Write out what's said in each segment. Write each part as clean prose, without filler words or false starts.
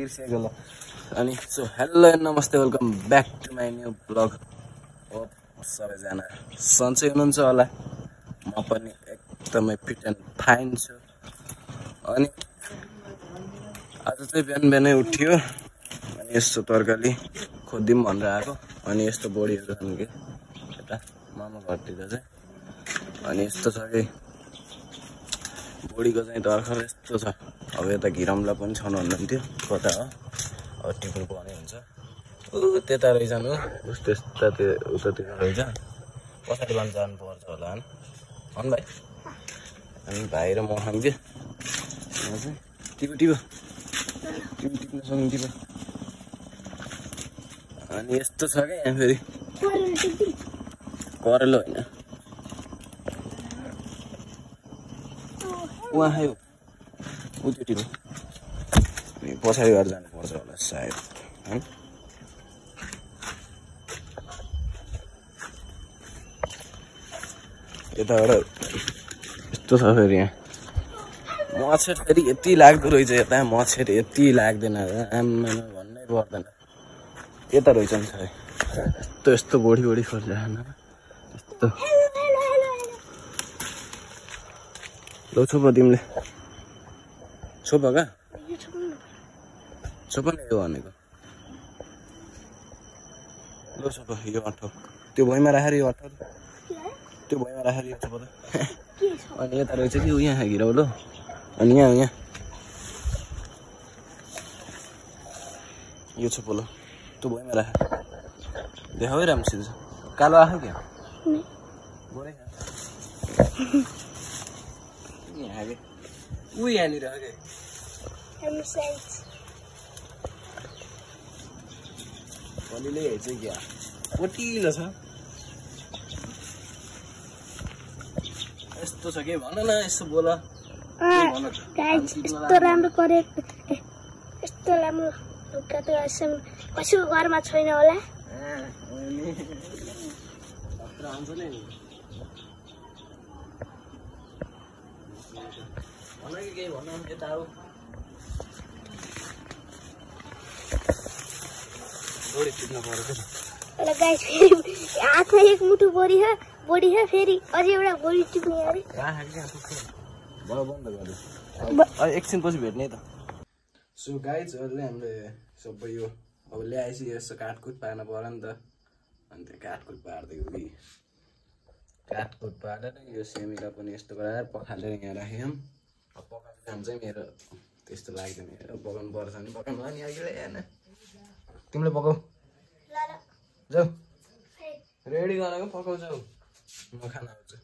बिर्सेको ल अनि सो हेलो नमस्ते welcome back to my new vlog हो सबैजना सन्चै हुनुहुन्छ होला म पनि एकदमै फिट एन्ड फाइन छु अनि आज चाहिँ बिहान बिहानै उठ्यो अनि यस्तो तरकारी खोजिदिउँ भनेर आएको अनि यस्तो बोडीहरू छन् कि यता मामा घरतिर चाहिँ अनि यस्तो छ कि बोडीको चाहिँ तर्खर यस्तो छ अब यता घिरम्ला पनि छन् भन्नुहुन्थ्यो कता हो अब टिप्नु पर्ने हुन्छ त्यता रहेछन् हो उस्तो यता त्यो उतातिर रहेछ पछाडि बान जानुपर्छ होला होइन भाइ अनि भाइ र म खाऊँ कि टिप्नु टिप्न सक्नु टिप अनि यस्तो छ क्या यहाँ फेरि करेलो होइन उहाँ खायो ऊ त्यो टिप्नु पछाडि गएर जानुपर्छ होला सायद है यताबाट यस्तो छ फेरि यहाँ मच्छर फेरि यति लाग्दो रहेछ यता मच्छर यति लाग्दैन आम्मा भन्नै पर्दैन यता रहेछ नि सबै यस्तो यस्तो बोडी खोलिरहेन यस्तो लौ छोप तिमीले छोप क्या छोप नि यो भनेको लौ छोप यो अठो त्यो भुइँमा राखेर यो अठो त्यो भुइँमा राखेर यो छोप अनि यता रहेछ कि यहाँ घिरौलो अनि यहाँ यो छोप ल त्यो भुइँमा राख देखाउ है राम्रोसित कालो आयो क्या गोरै यहाँ के ऊ यहाँनिर के भनिले हेर्छ क्या पोटिलो छ यस्तो छ के भन न यस्तो बोल यस्तो राम्रो करेक्ट यस्तो राम्रो कसैको घरमा छैन होला केही भन यता आऊ बोडी टिप्न परेछ हातमा एक मुठो बोडी छ फेरि अझै एउटा बोडी टिप्ने अरे बन्द गर्यो एकछिन पछि भेट्ने त सो गाइज अहिले हामीले सबै यो अब ल्याएपछि यस्तो काटकुट पार्न पर्यो नि त अनि त्यो काटकुट पारिदिएको कि काटकुट पारेर यो सेमीलाई पनि यस्तो गराएर पखालेर यहाँ राख्यौँ अब पकाउने काम चाहिँ मेरो त्यस्तो लाग्दैन पकाउनु पर्छ भने पकाउनु नि अहिले हेर्न तिमीले पकाऊ जाऊ रेडी गरेको पकाउ जाऊ म खाना आउँछु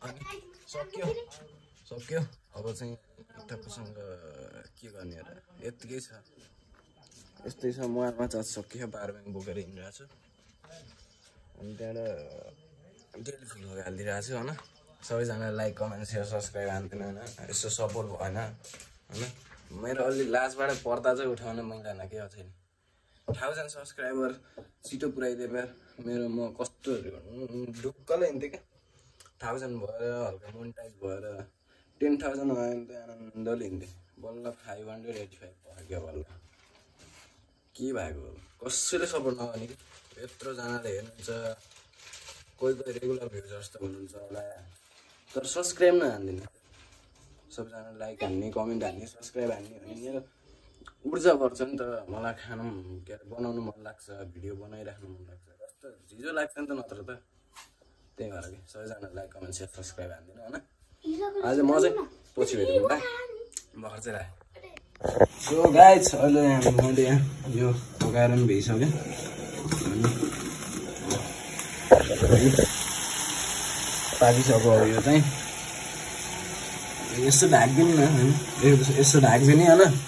अनि सक्यो अब चाहिँ तपाईँसँग के गर्ने र यत्तिकै छ यस्तै छ म माछा सकियो पावर ब्याङ्क बोकेर हिँडिरहेको छु अनि त्यहाँबाट डेली फुल हालिदिइरहेको छु होइन सबैजनाले लाइक कमेन्ट सेयर सब्सक्राइब हान्दैन होइन यस्तो सपोर्ट भएन होइन मेरो अलि लाजबाट पर्दा चाहिँ उठाउने मिल्दैन के छैन 1000 सब्सक्राइबर छिटो पुऱ्याइदिए मेरो म कस्तो ढुक्कले हिँड्थेँ क्या 1000 भएर हल्का मोनिटाइज भएर 10,000 भयो भने त आनन्दले हिँड्थेँ बल्ल 585 भयो बल्ल के भएको कसैले सपोर्ट नगर्ने कि यत्रोजनाले हेर्नुहुन्छ कोही रेगुलर भ्युज जस्तो हुनुहुन्छ होला तर सब्सक्राइब नै हान्दिनँ सबैजना लाइक हान्ने कमेन्ट हान्ने सब्सक्राइब हान्ने भने मेरो ऊर्जा बढ्छ नि त मलाई खानु के अरे बनाउनु मन लाग्छ भिडियो बनाइराख्नु मन लाग्छ कस्तो झिजो लाग्छ नि त नत्र त त्यही भएर कि सबैजना लाइक कमेन्ट सेयर सब्सक्राइब हान्दिनँ होइन आज म चाहिँ पछि भेटौँ ल भर्खर चाहिँ राखेँ सो गाइज अहिले मैले यो पकाएर पनि भइसकेँ पाकिसक्यो अब यो चाहिँ यस्तो ढाकिदिउँ न यस्तो ढाक्छु नि होइन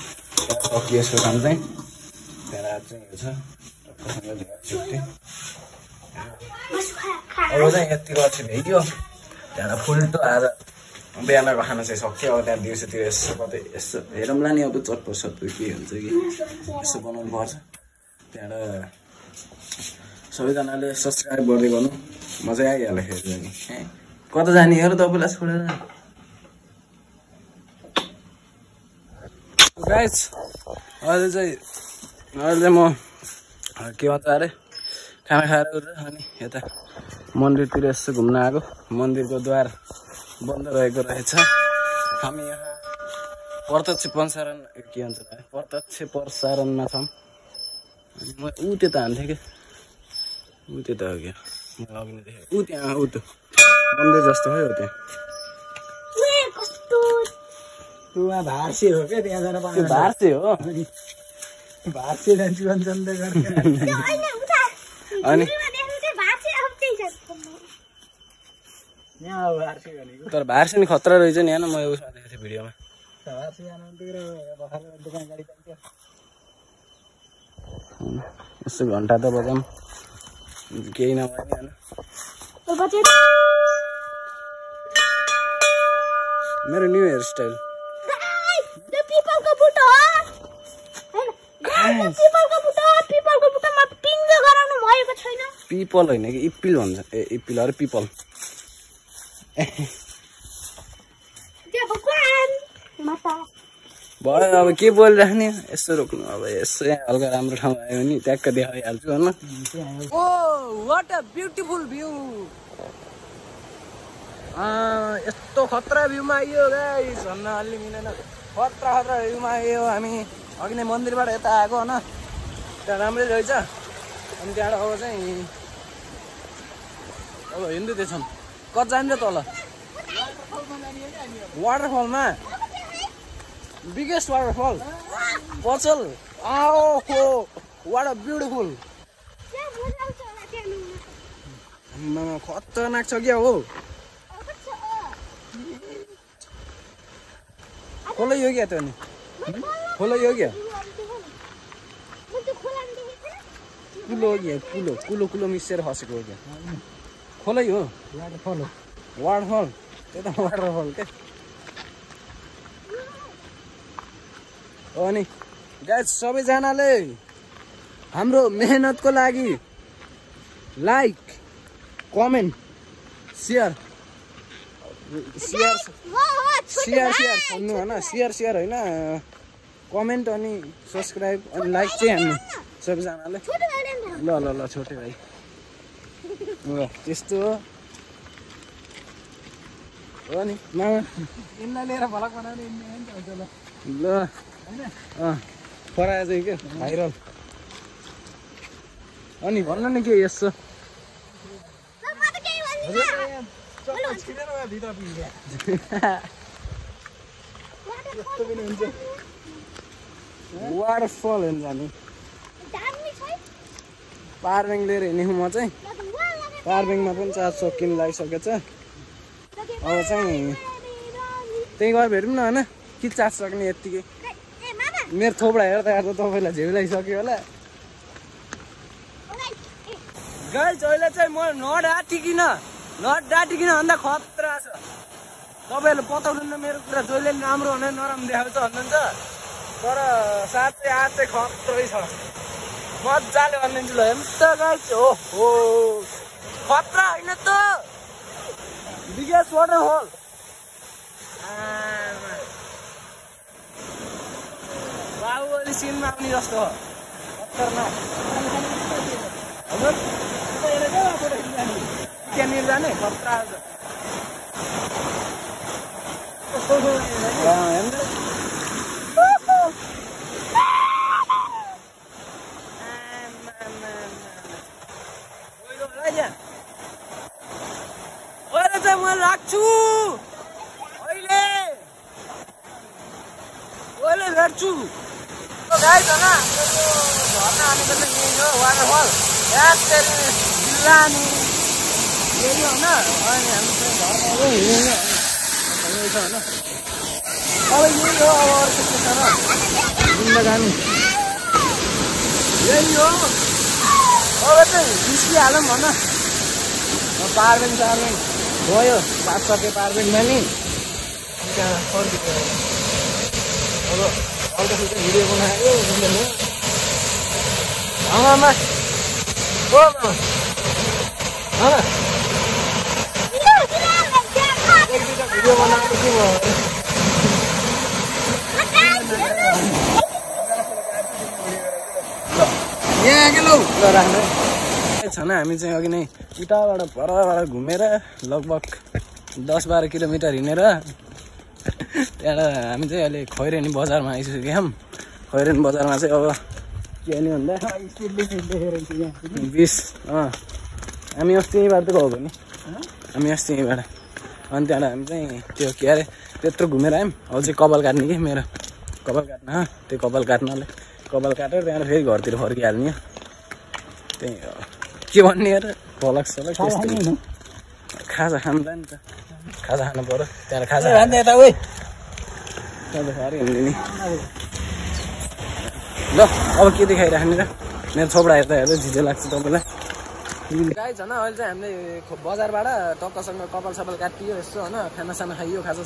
सकियो यसको काम चाहिँ त्यहाँबाट चाहिँ यो छ छुट्टी अब चाहिँ यति गर्छु भ्याइयो त्यहाँबाट फुल्टो आज बिहानको खाना चाहिँ सक्यो अब त्यहाँ दिउँसोतिर यसो कतै यसो हेरौँला नि अब चटपट सटपट के हुन्छ कि यसो बनाउनु पर्छ त्यहाँबाट सबैजनाले सब्सक्राइब गर्दै गर्नु मजा आइहाल्यो फेरि नि कता जाने हो र तपाईँलाई छोडेर गाइस अहिले म के भन्छ अरे खाना खाएर अनि यता मन्दिरतिर यसो घुम्न आएको मन्दिरको द्वार बन्द रहेको रहेछ हामी यहाँ प्रत्यक्ष प्रसारणमा छौँ अनि म ऊ त्यता हान्थेँ कि ऊ त्यता हो क्या मैले अघि नै देखेँ ऊ त्यहाँ ऊ त्यो मन्दिर जस्तो हो त्यहाँ भार्से हो क्या त्यहाँ जान पाउँदैन भार्से हो भार्से जान्छु भन्छन् अनि यहाँ भार्से भनेको तर भार्से नि खतरा रहेछ नि होइन म उसमा देखेको थिएँ भिडियोमा भार्से जानु दोकान गाडी जान्छ यसो घन्टा त बजाम केही नभए नि होइन मेरो न्यू हेयर स्टाइल पिपल होइन कि इप्पिल भन्छ ए इप्पिल अरे पिपल भयो अब के बोलिराख्ने यसो रोक्नु अब यसो यहाँ हल्का राम्रो ठाउँ आयो भने ट्याक्क देखाइहाल्छु होइन ओ वाट अ ब्युटिफुल भ्यू यस्तो खतरा भ्यूमा आइयो गाइस भन्न अलि मिलेन खतरा भ्यूमा आयो हामी अघि नै मन्दिरबाट यता आएको होइन त्यहाँ राम्रै रहेछ अनि त्यहाँबाट अब चाहिँ अब हिँड्दैछौँ कति जान्छ तल वाटरफलमा बिगेस्ट वाटरफल पचल आओ वाट अ ब्युटिफुल खतरनाक छ क्या हो खोला यो क्या त नि खोला यो क्या कुलो हो क्या कुलो कुलो कुलो मिसेर खसेको हो क्या खोलै हो वाटरफल त्यता वाटरफल क्या अनि गाइस सबैजनाले हाम्रो मेहनतको लागि लाइक कमेन्ट सेयर भन्नु होइन सेयर होइन कमेन्ट अनि सब्सक्राइब अनि लाइक चाहिँ हान्नु सबैजनाले ल ल ल छोटे भाइ त्यस्तो हो नि मामा यिनलाई लिएर भलक बनाउने ल परायो चाहिँ के भाइरल अनि भन्न नि के यसो वाटरफल हेर्नु जानु पावर ब्याङ्क लिएर हिँडेको म चाहिँ पावर ब्याङ्कमा पनि चार्ज सकिनु लागिसकेछ अब चाहिँ त्यही गएर भेटौँ न होइन के चार्ज सक्ने यत्तिकै मेरो थोपडा हेर्दा हेर्दा तपाईँलाई झेउ लागिसक्यो होला गाइस अहिले चाहिँ म नट डाँटिकिन भन्दा खतरा छ तपाईँहरूले पताउनु मेरो कुरा जहिले राम्रो हुने नराम्रो देखाउँछ भन्नुहुन्छ तर साँच्चै आज चाहिँ खत्रै छ मजाले भनिदिन्छु ल हेर्नु त गाइस हो खतरा होइन त बिगेस्ट वाटरफल बाहुबली सिनमा आउने जस्तो हो खतरनाक त्यहाँनिर जाने खतरा छ चाहिँ म राख्छु अहिले भेट्छु गाइस होइन झर्ना हानेको चाहिँ यही हो वाटरफल जिल्ला नि यही होइन अनि हामी चाहिँ झर्ना हिँड्यो यही छ होइन अब यही हो अब अर्को के छ र जिन्दगानी यही हो अब चाहिँ बिर्सिहालौँ भन पावर ब्याङ्क गयो पास सक्यो पावर ब्याङ्कमा नि त्यहाँ फर्कियो अब अर्को भिडियो बनायो आमामा ओ भिडियो बनाएको के भयो छन् हामी चाहिँ अघि नै उताबाट परबाट घुमेर लगभग 10-12 किलोमिटर हिँडेर त्यहाँबाट हामी चाहिँ अहिले खैरेनी बजारमा आइसक्यौँ। खैरेनी बजारमा चाहिँ अब के नि भन्दा 20 हामी अस्ति यहीँबाट त गएको नि हामी अस्ति यहीँबाट अनि त्यहाँबाट हामी चाहिँ त्यो के अरे त्यत्रो घुमेर आयौँ। अब चाहिँ कपाल काट्ने कि मेरो कपाल काट्न त्यो कपाल काट्नले कपाल काटेर त्यहाँबाट फेरि घरतिर फर्किहाल्ने त्यही के भन्ने यार भलक सलक त्यस्तो खाजा खाँदा नि त खाजा खानु पर्यो त्यहाँबाट खाजा खाँदा यता उही त्यहाँ खाएर हिँड्ने नि ल अब के देखाइराख्ने र मेरो छोपडा हेर्दा हेर्दै झिझो लाग्छ तपाईँलाई गाई छ अहिले चाहिँ हामीले बजारबाट टक्कसँग कपाल सपाल काटियो यसो होइन खानासाना खाइयो खाजा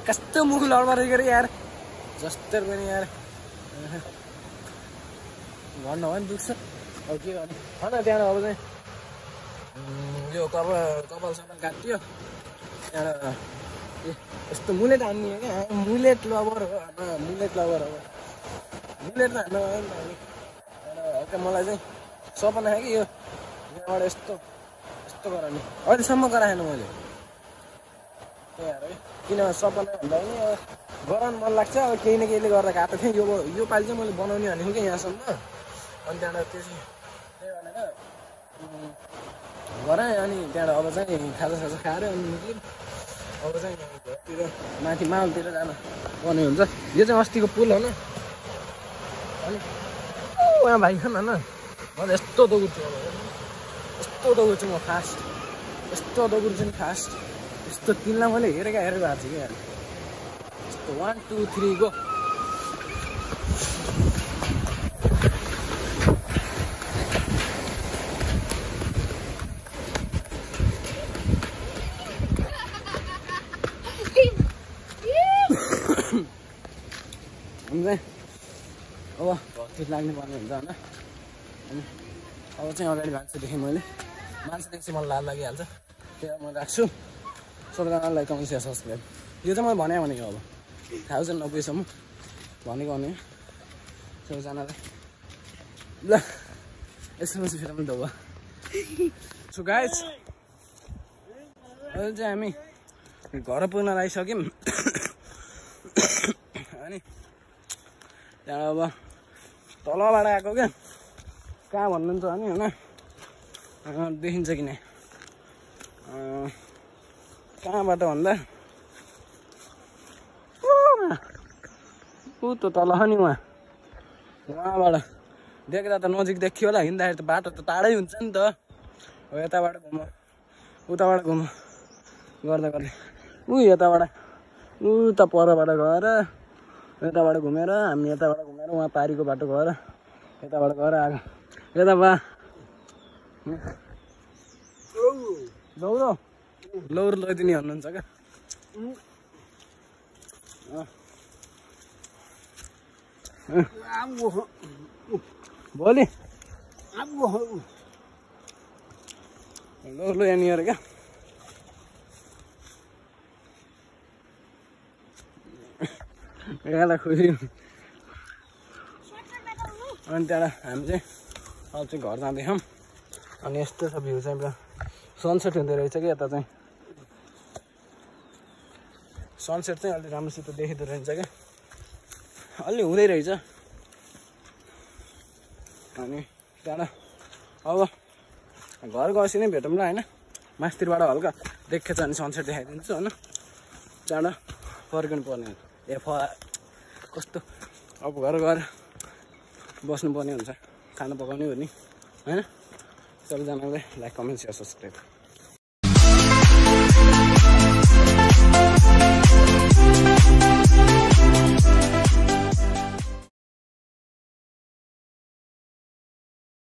कस्तो मुख लडबरेको अरे यार जस्तो पनि यार भन्नु भयो नि दुख्छ अब के गर्ने होइन त्यहाँबाट अब चाहिँ यो कपाल सपाल काटियो त्यहाँबाट यस्तो मुलेट हान्ने हो क्या मुलेट लबर हो मुलेट लबर हो मुलेट त हान्नु भयो नि त हल्का मलाई चाहिँ सपना कि यो यहाँबाट यस्तो गराउने अहिलेसम्म गराएन मैले त्यही है किन सपना भन्दा पनि गराउनु मन लाग्छ अब केही न केहीले गर्दा काटेको थिएँ यो पालि चाहिँ मैले बनाउने भनेको क्या यहाँसम्म अनि त्यहाँबाट त्यो चाहिँ त्यही भनेर गराएँ अनि त्यहाँबाट अब चाहिँ खाजा खाएर अनि निक्ल्यौँ अब चाहिँ घरतिर माथि मालतिर जान पर्ने हुन्छ यो चाहिँ अस्तिको पुल हो न अनि उहाँ भाइखन होइन म त यस्तो दौड्छु म फास्ट यस्तो दौड्छु नि फास्ट यस्तो तिनलाई मैले हेरेको भएको छु क्या यस्तो 1 2 3 गो अब भक्ति लाग्ने पर्ने हुन्छ होइन अनि अब चाहिँ अगाडि भाग्छु देखेँ मैले मान्छे देख्छु मलाई लाज लागिहाल्छ त्यही म राख्छु सबैजनालाई कमेन्ट सेयर सब्सक्राइब यो चाहिँ मैले भने अब 1090 भनेको भने सबैजनालाई ल यसो फेरि पनि दौवा सो गाइज अहिले चाहिँ हामी घर पुग्न लागिसक्यौँ अनि त्यहाँ अब तलबाट आएको क्या कहाँ भन्नुहुन्छ भने होइन देखिन्छ कि नै कहाँबाट भन्दा ऊ त तल छ नि उहाँबाट देख्दा त नजिक देखियो होला हिँड्दाखेरि त बाटो त टाढै हुन्छ नि त हो यताबाट घुम उताबाट घुम गर्दा गर्दै यताबाट त परबाट गएर यताबाट घुमेर हामी यताबाट घुमेर उहाँ पारीको बाटो गएर यताबाट गएर आएको यता बा लौर लैदिने भन्नुहुन्छ क्या भोलि लौर ल्याउने अरे क्या यहाँ खुसी अनि त्यहाँबाट हामी चाहिँ अब चाहिँ घर जाँदैछौँ अनि यस्तो छ भ्यू चाहिँ पुरा सनसेट हुँदो रहेछ कि यता चाहिँ सनसेट चाहिँ अलि राम्रोसित देखिँदो रहेछ क्या अलि हुँदै रहेछ अनि त्यहाँबाट अब घर गएपछि नै भेटौँ ल होइन मास्तिरबाट हल्का देखेछ भने सनसेट देखाइदिन्छु होइन त्यहाँबाट फर्किनु पर्ने कस्तो अब घर गएर बस्नुपर्ने हुन्छ खाना पकाउने हो नि होइन सबैजनालाई लाइक कमेन्ट सेयर सब्सक्राइब